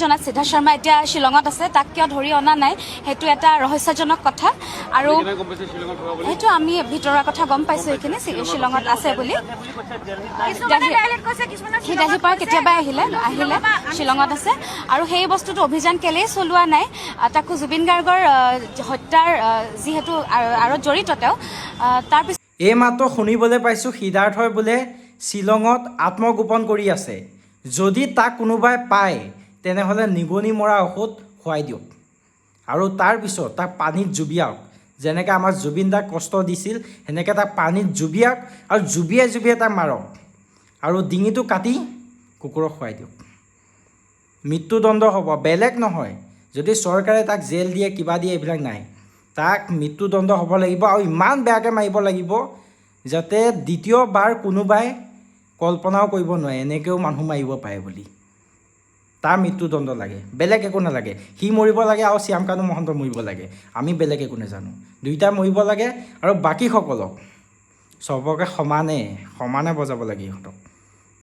জনাত সিদ্ধাৰ্থ শৰ্মা এতিয়া শ্বিলঙত আছে। তাক কিয় ধৰি অনা নাই, সেইটো এটা ৰহস্যজনক কথা। আৰু কেনেকৈ গম পাইছে শ্বিলঙত থকা বুলি? সেইটো আমি ভিতৰুৱা কথা গম পাইছো, এইখিনি শ্বিলঙত আছে বুলি। কিছুমানে ডাইৰেক্ট কৈছে, কিছুমানে সি দেলহিৰ পৰা কেতিয়াবাই আহিলে, শ্বিলঙত আছে। আৰু সেই বস্তুটো অভিযান কেলেই চলোৱা নাই, তাকো জুবিন গাৰ্গৰ হত্যাৰ যিহেতু আঁৰত জড়িত তেওঁ, তাৰপিছত এইমাত্ৰ শুনিবলৈ পাইছোঁ, সিদ্ধাৰ্থই বোলে শ্বিলঙত আত্মগোপন কৰি আছে। যদি তাক কোনোবাই পায়, তেনেহ'লে নিগনি মৰা ঔষধ খুৱাই দিয়ক আৰু তাৰপিছত তাক পানীত জুবিয়াওক। যেনেকৈ আমাৰ জুবিন দাক কষ্ট দিছিল, সেনেকৈ তাক পানীত জুবিয়াওক আৰু জুবিয়াই জুবিয়াই তাক মাৰক আৰু ডিঙিটো কাটি কুকুৰক খুৱাই দিয়ক। মৃত্যুদণ্ড হ'ব, বেলেগ নহয়। যদি চৰকাৰে তাক জেল দিয়ে, কিবা দিয়ে, এইবিলাক নাই, তাক মৃত্যুদণ্ড হ'ব লাগিব আৰু ইমান বেয়াকৈ মাৰিব লাগিব যাতে দ্বিতীয়বাৰ কোনোবাই কল্পনাও কৰিব নোৱাৰে এনেকৈও মানুহ মাৰিব পাৰে বুলি। তাৰ মৃত্যুদণ্ড লাগে, বেলেগ একো নালাগে। সি মৰিব লাগে আৰু শ্যামকানু মহন্ত মৰিব লাগে। আমি বেলেগ একো নাজানো। দুইটা মৰিব লাগে আৰু বাকীসকলক চবকে সমানে সমানে বজাব লাগে ইহঁতক।